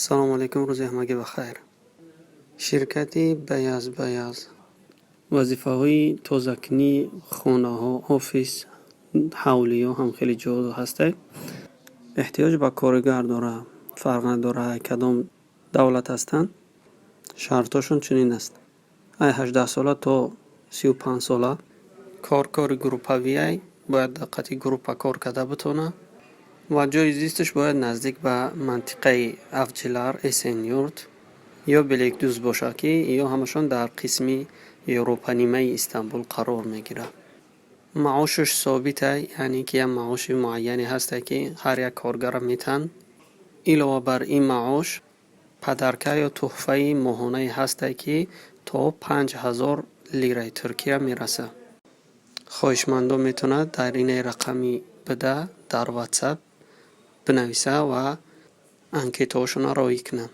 Салому алейкум, рӯзи ҳамагӣ бахайр. Ширкати Beyaz Beyaz вазифаҳои тозакунии хонаҳо, офис, ҳавлиҳо ҳам хеле ҷо ҳастад. Эҳтиёҷ ба коргар дорад, фарқ надорад, кадом давлат ҳастанд. Шартҳошон чунин аст: ай 18-сола то 35-сола. Кор кори группавиай, бояд қати группа кор карда битавонад ва ҷойи зисташ бояд наздик ба мантиқаи Авҷилар, Эсенюрт ё Беликдуз бошад, ки ё ҳамашон дар қисми Европанимаи Истанбул қарор мегирад. Маошаш собитай, яъне ки як маоши муайяне ҳасте, ки ҳар як коргарро метаҳанд. Илова бар ин маош, подарка ё тӯҳфаи моҳонае ҳасте, ки то 5000 лираи Туркия мерасад. Хоҳишмандон метавонад дар инаи рақами буда дар Ватсап бинависад ва анкетаҳошонро роҳӣ кунанд.